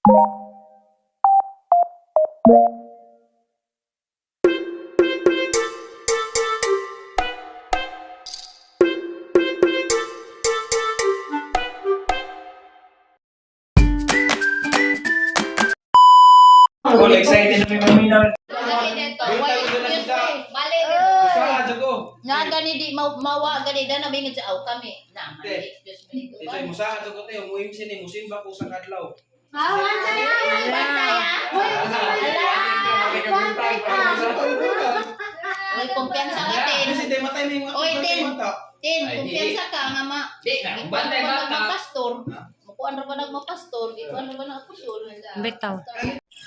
All excited na may maminaw. Dali dito. Why excuse me. Bali Sa jago. Nga gani di mawa gani da na bingid sa aw kami. Na man Te. excuse me dito. Ito ay musaha jago tayo muimsin ni musimba ko sa kadlaw. Oy, kumpiyansa ka, Tin. Kasi di matay na yung Oy, Tin. Tin, Ay, kumpiyansa ka nga ma. Di na, kung bantay Di bata. magpastor. Mukuan ra ba nagmapastor? Di ko ano ba na apostol? Bitaw.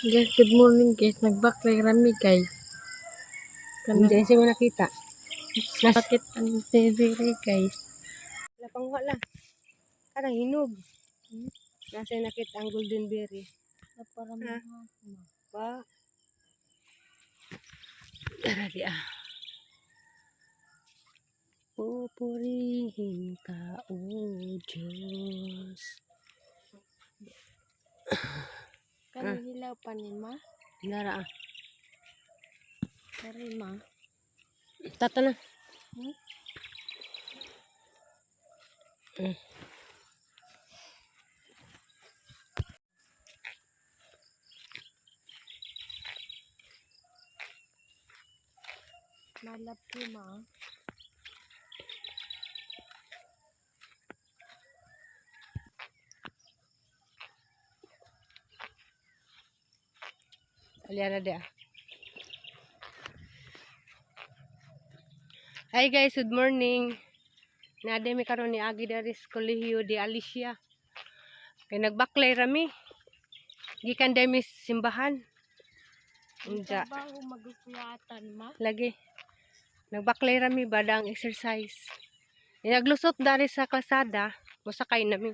Guys, good morning, guys. Nagbaklay rami, guys. Kana Hindi siya mo nakita. Sakit ang TV, guys. Wala pang wala. Karang hinog. Nasa nakita ang golden berry. Para Ha? Ba? Tara di ah. Pupurihin ka, O Diyos. Kani hilaw pa ni ma. Nara ah. Sorry, ma. Tata na. Hmm? Malap ko, ma. Aliana di ah. Hi guys, good morning. Naade mi karon ni Agi diri sa Kolehiyo de Alicia. Kay nagbaklay rami. Gikan dai mi sa simbahan. Unja. Trabaho magupuyatan, ma. Lagi. Nagbaklay rami bada ang exercise. Naglusot dari sa kalsada, mosakay nami.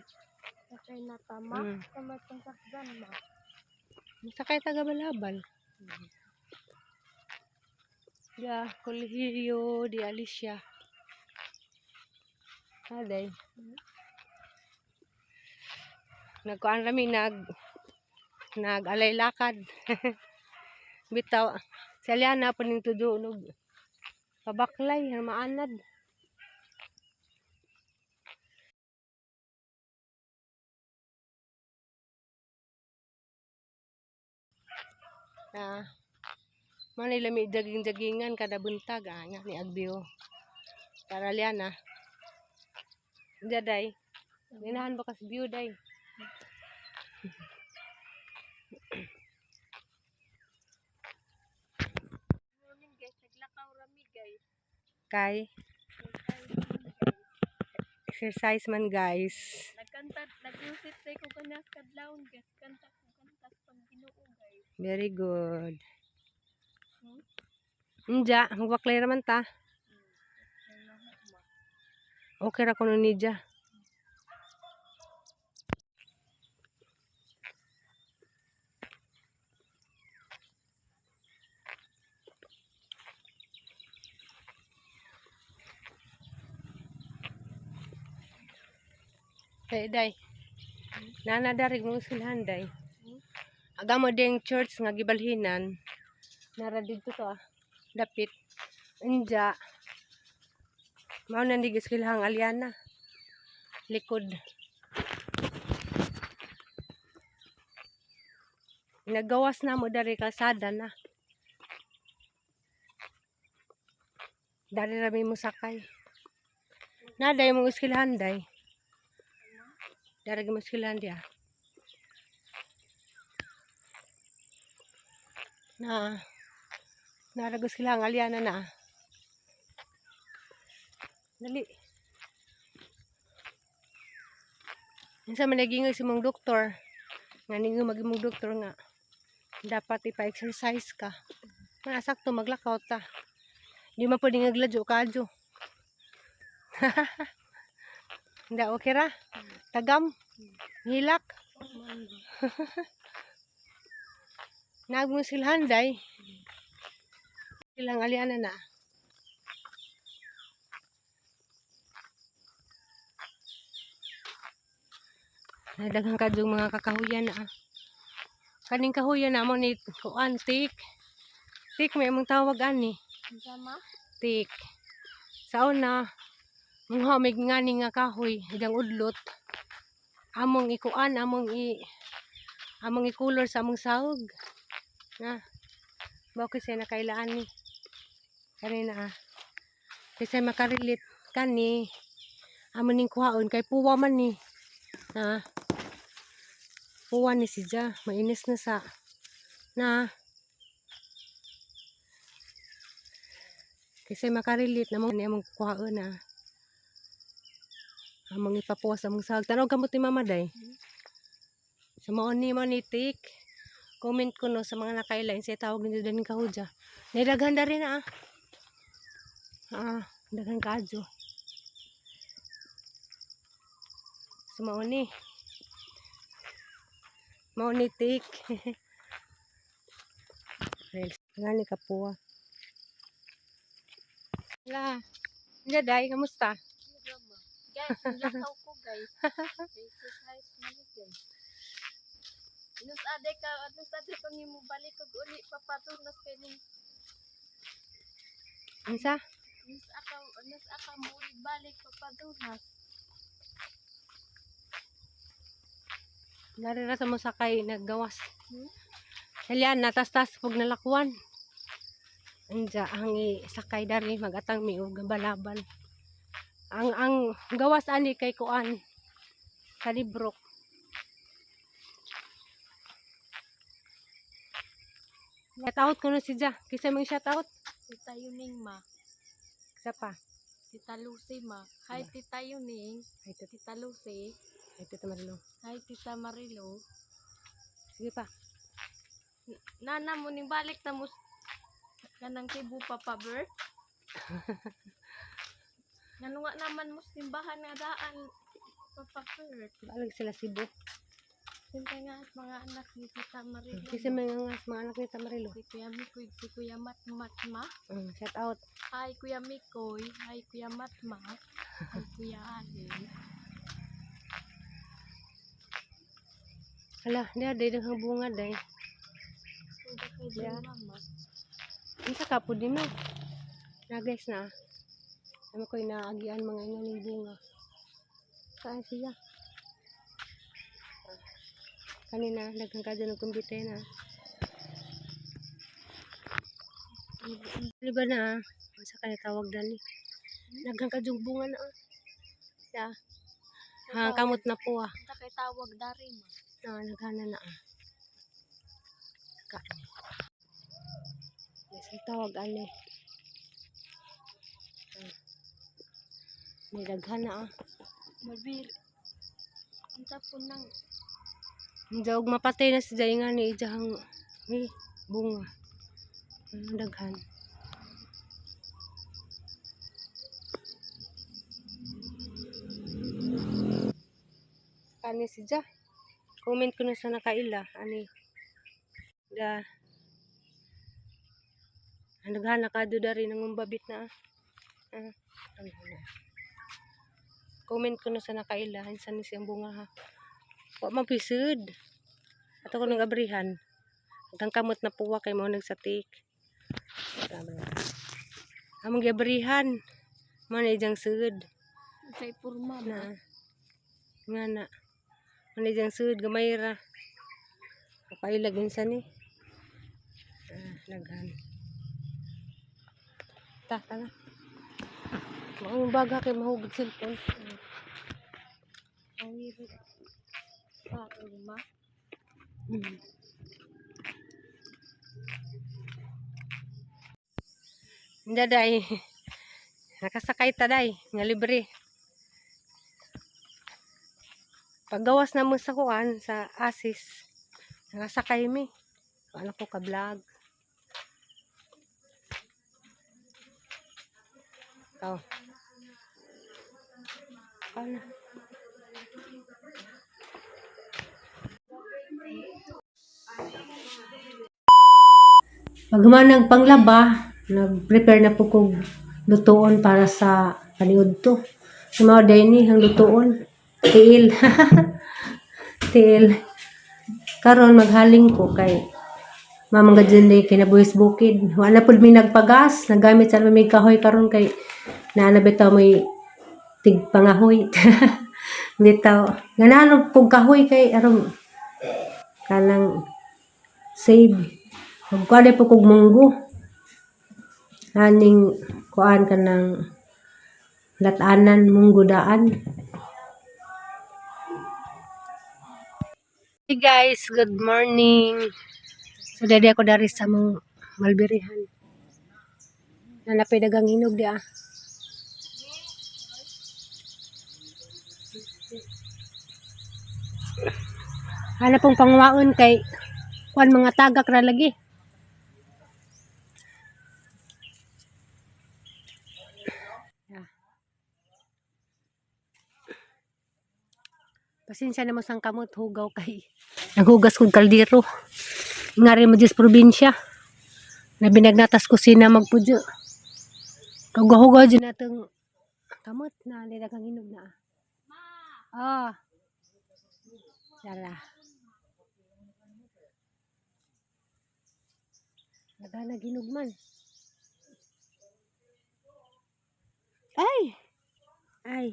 Sakay na tama. Tama tong sakdan, ma. Mosakay taga Balabal. Ya, Kolehiyo de Alicia. Aday. Nagkuan rami nag alay lakad. Bitaw si Aliana pa ning tudo og pabaklay maanad. Na manay lami daging-dagingan kada buntag ah, nga ni Agbio. Para Aliana. Diya day. Ganahan ba kas view day? Morning, guys. Naglakaw rami, guys. Kay exercise man, guys. Nagkanta, nag-usit tayo ko kanyas kadlawon, guys. Kanta ko kanta sa pangginoo, guys. Very good. Hmm? Inja, magbaklay raman ta. Okay ra kuno niya. Day, day. Nana darig mong silhan day. Aga mo ding church nga gibalhinan. Nara didto to ah. Dapit. Inja. Mao na ni giskilhang Aliana. Likod. Nagawas na mo dari kalsada na. Dari rami mo sakay. Naday mong iskilhan day. Dari mo iskilhan diya. Na naragos kilhang Aliana na. Dali. Minsan man nagingoy si mong doktor. Nga ningo maging mong doktor nga. Dapat ipa-exercise ka. Mga sakto maglakaw ta. Di man pwede nga gladyo kadyo. Hindi, okay ra? Tagam? Hilak? Nagmong silhan, day. Ilang aliana na. Nadaghang kadyong mga kakahuyan na. Ah. Kaning kahuyan na mo ni kuan tik. Tik may among tawag ani. Unsa ma? Tik. Sa una, mong hamig ngani nga kahoy, idang udlot. Among ikuan, among i-color sa among sahog. Na. Bao kasi nakailaan ni. Kanina ah. Kasi makarelate kani amo ning kuhaon kay puwa man ni. Na. Puwa ni si Ja, mainis na sa na. Kasi makarelate na mo ni among kuhaon na. Among ipapuwas among sahog. Tanaw gamot ni Mama day. Sa mao ni mo ni tik. Comment ko no sa mga nakaila sa tawag nito din kahudya. Nidaghan da rin ah. Ah, daghan kaadyo. So mao ni. Mao ni tik. Well, ngani kapuwa. La. Hindi day, kamusta? Guys, lakaw ko guys. Exercise man ito. Nus ade ka, nus ade ko nimo balik og uli papatunas kay ning Unsa? nus aka nus aka mo uli balik papatunas. Dari ra sa mo sakay naggawas. Hmm? Helyan, natastas pag nalakwan. Anja ang sakay dari magatang mi og balaban. Ang gawas ani kay kuan sa librok. Shout out ko na si Ja. Kisa mong shout out? Tita Yuning ma, Isa pa. Tita Lucy ma. Hi Tita Yuning, Ay, tita, Tita Lucy. ay, tita Marilo. Hi Tita Marilo. Sige pa. Nana mo ning balik na mo kanang Cebu Papa Bert. Ngano nga naman mo simbahan nga daan Papa Bert. Balag sila Cebu. Siyempre nga at mga anak ni Tita Marilo. Kisa mga nga mga anak ni Tita Marilo. Si Kuya Mikoy, si Kuya Matmatma. Shout out. Hi Kuya Mikoy, hi Kuya Matma, hi Kuya Alin. Hala, di day daghang bunga day. Suda kay Yeah. mama. Unsa ka po din no? Na guys na. Ano ko inaagian mga inganing bunga. Saan siya? Kanina daghang ka dyan ng kumbite na. Di ba na? Unsa kaya tawag dani? Daghang ka dyong bunga na. Ah. Ya. Ha, kamot na po ah. Unsa kay tawag dari ma? Na, naghana na ah. Ka. May tawag ani. Ah. May daghan na ah. Mabir. Unsa po nang Jawg mapatay na si Jay nga ni ijahang ni bunga. Ang daghan. Kani si Ja. Comment ko na sa nakaila ani. Da. Ang daghan na kado dari nang umbabit na. Ah. Ah, ang na. Comment ko na sa nakaila unsa ni siyang bunga ha. Wa man pisud. Ato ko nang abrihan. Hanggang kamot na puwa kay mao nagsatik. Tama. Among giabrihan. Mao na ijang sud unsay porma ma? na. Nga na. Mao na ijang sud gamay ra. Kapailag unsa ni. Ah, naghan. Ta, ta na. Maong baga kay mahugod cellphone. Ang iri. Pa ma. Hindi, day. Nakasakay ta, day. Nga libre. Paggawas na mo sa kuan, sa asis, nakasakay mi. Ano ko ka-vlog. Ikaw. Ikaw na. Paghuman ng panglaba, nag-prepare na po kog lutuon para sa paniud to. Mao day ni ang lutuon. Tiil. Tiil. Karon maghaling ko kay mamang gadyan day kinabuhis bukid. Wala pud mi nagpagas, nagamit sa mi kahoy karon kay naa na bitaw may tigpangahoy. Bitaw. Ganahan kog kahoy kay aron kanang save. Magkuha po kog munggo. Aning kuan kanang latanan munggo daan. Hey guys, good morning. So dadi ako dari sa mong malbirihan. Nanapay dagang hinog di ah. Hanap pong pangwaon kay kuan mga tagak ra lagi. Yeah. Pasensya na mo sang kamot hugaw kay naghugas kog kaldero. Ngari mo dis probinsya. Na binagnatas kusina magpudyo. Kaguhugaw dyan natong kamot na nila kang hinog na. Ah. Dara. Nagana ginog man. Ay. Ay.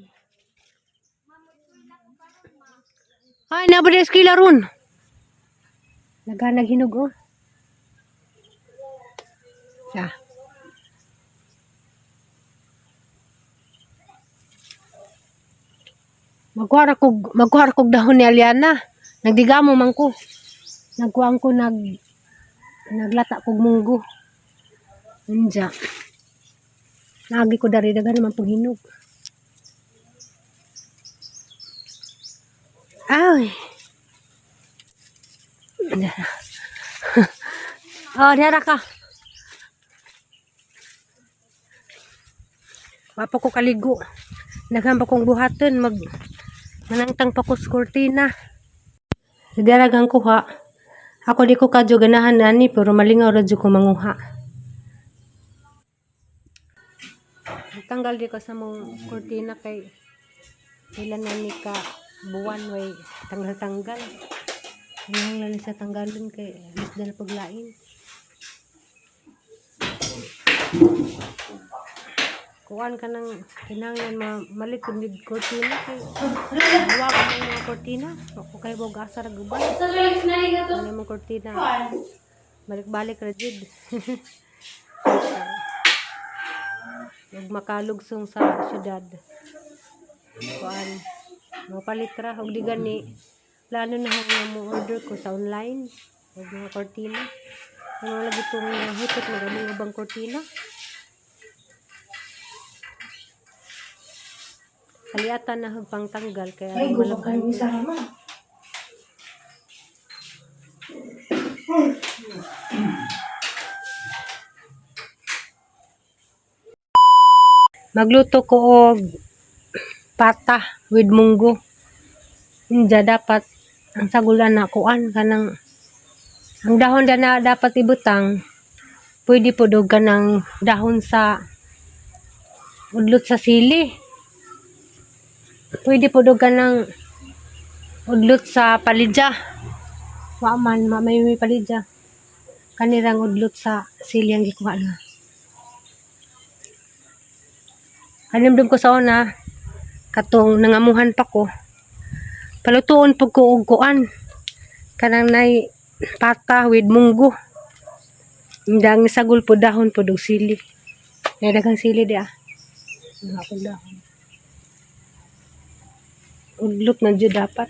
Ay, nabada eskwela ron. Nagana hinog oh. Ya. Magkuha ra kog dahon ni Aliana. Nagdigamo man ko. Nagkuang ko naglata kog munggo. Unja. Naagi ko dari dagan naman pong hinog. Ay. Oh, dara ka. Wa pa ko kaligo. Daghan pa kong buhaton mag manangtang pa ko sa kurtina. Dara gang kuha. Ako di ko kadyo ganahan ani pero malingaw ra jud ko manguha. Tanggal di ko sa mong kurtina kay pila na ni ka buwan way tanggal-tanggal. Kinahanglan ni sa tanggalon kay isda na paglain. Kuan ka ng kinahanglan ma malit kung gid kurtina kay wa ko ng mga kurtina. Ako kay bog asa ra guban. Ano mong kurtina? Balik-balik ra jud. Ug makalugsong sa syudad. Kuan mopalit ra og di gani plano na ako nga mo order ko sa online og mga kurtina. Ano lagi tong hitot na gamong ubang kurtina. Kaliatan na hug pangtanggal kaya Ay, aron gusto kayo malabhan. isa naman. Magluto ko og pata with munggo. Inja dapat ang sagulan na kuan kanang ang dahon da na dapat ibutang pwede po dog kanang dahon sa udlot sa sili. Pwede po dog kanang udlot sa palidya. Wa man ma may palidya. Kanirang udlot sa sili ang gikuha na. Hanimdum ko sa una, katong nangamuhan pa ko. Palutuon pag ko og kuan. Kanang nay pata with munggo. Indang sagol po dahon po dog sili. Nay daghang sili di ah. Ang akong dahon. Udlot na jud dapat.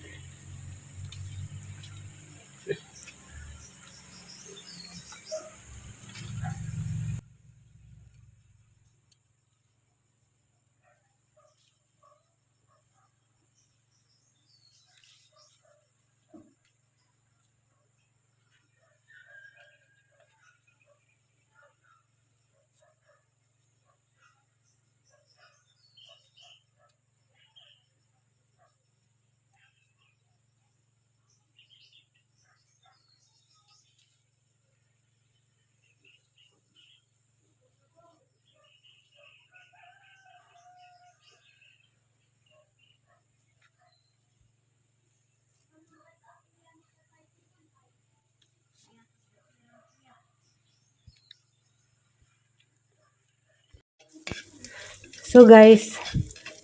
So guys,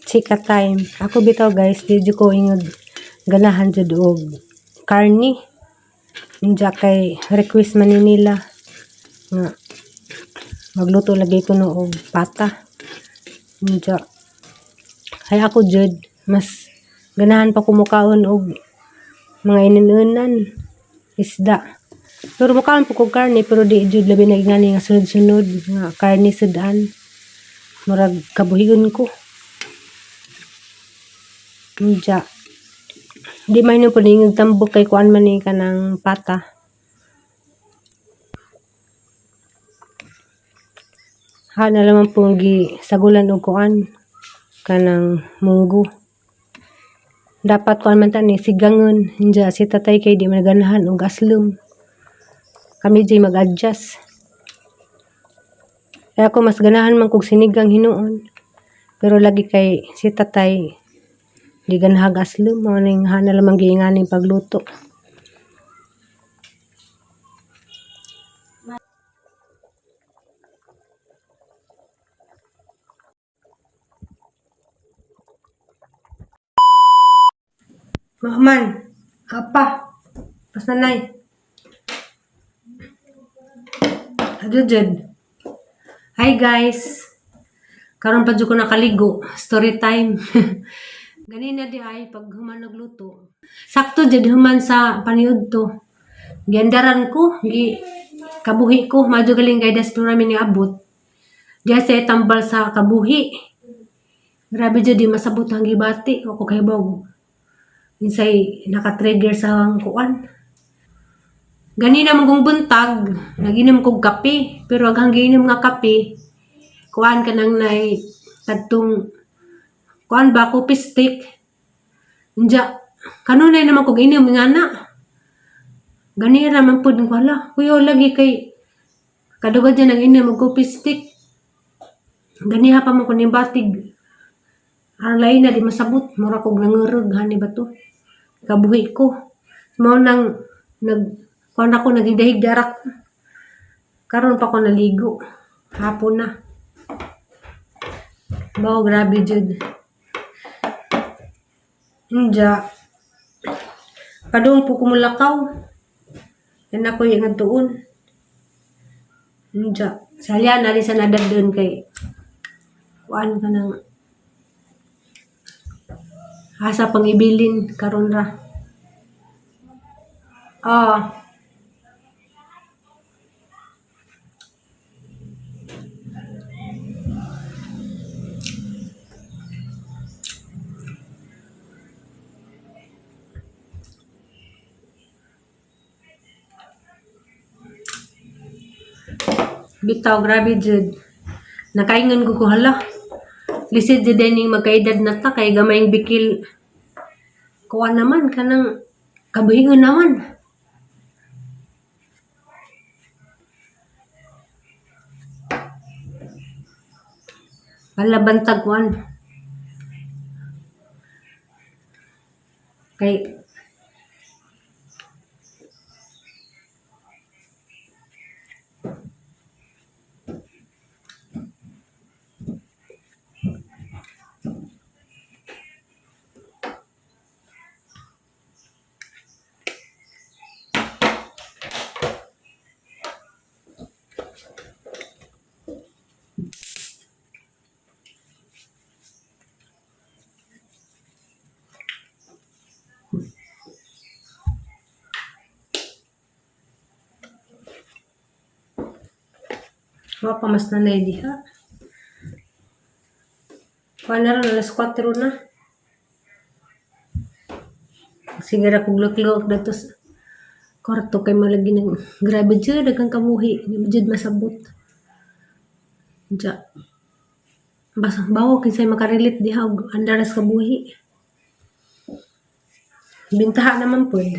chika time. Ako bitaw guys, di jud ko ingog ganahan jud og karni. Inja kay request man ni nila nga magluto lagi ko no og pata. Inja ay ako jud mas ganahan pa ko mukaon og mga ininunan isda. Pero mukaon po kog karne pero di jud labi na ingani nga sunod-sunod nga karne sudan. Murag kabuhigon ko. Inja. Di man yun po ningog tambok kay kuan man ni kanang pata. Ha na lamang po gi sagulan og kuan kanang munggo. Dapat kuan man ta ni sigangon inja si tatay kay di man ganahan og aslom. Kami jay mag-adjust. Kaya ako mas ganahan man kog sinigang hinuon. Pero lagi kay si tatay di ganahag aslom mao ning hana lamang giinganing pagluto. Maman, apa? Pasanay. Adjud. Hi guys. Karon pa jud ko nakaligo. Story time. Ganina di ay pag human nagluto. Sakto jud human sa paniud to. Giandaran ko, gi kabuhi ko, madyo galing kay das namin ni abot. Diya sa tambal sa kabuhi. Grabe jud di masabot ang gibati o ko kay bog. Insay naka-trigger sa ang kuan. Ganina man kong buntag, naginom kog kape, pero aghang giinom nga kape, kuan ka nang nay kadtong kuan ba ko pistik. Inja kanunay naman kog inom nga na. Ganira man pud ko hala. Kuya lagi kay kadugad dyan ang inom og coffee stick. Ganiha pa man ko ning batig. Ang lain na di masabot, mura kog nangurog hani ba to. Kabuhi ko. Mao nang nag kuan ako nagidahig darak. Karon pa ko naligo. Hapon na. Bao grabe jud. Inja. Padung po kumulakaw. Yan ako yung tuon. Inja. Salya na rin sa nadad doon kay kuan ka ng asa pang ibilin karon ra. Ah. Bitaw, grabe jud. Nakaingon ko ko hala. Lisod jud ning magkaedad na ta kay gamayng bikil. Kuan naman kanang kabuhingon naman. Hala bantag kuan. Kay wa pa mas nanay diha. Kuan na ron, alas 4 na. Sige ra kog luklok dato sa kwarto kay malagi ng grabe jud daghang kabuhi, di mo jud masabot. Diya. Basta bawo kinsay makarelate diha og andaras kabuhi. Bintaha naman pod.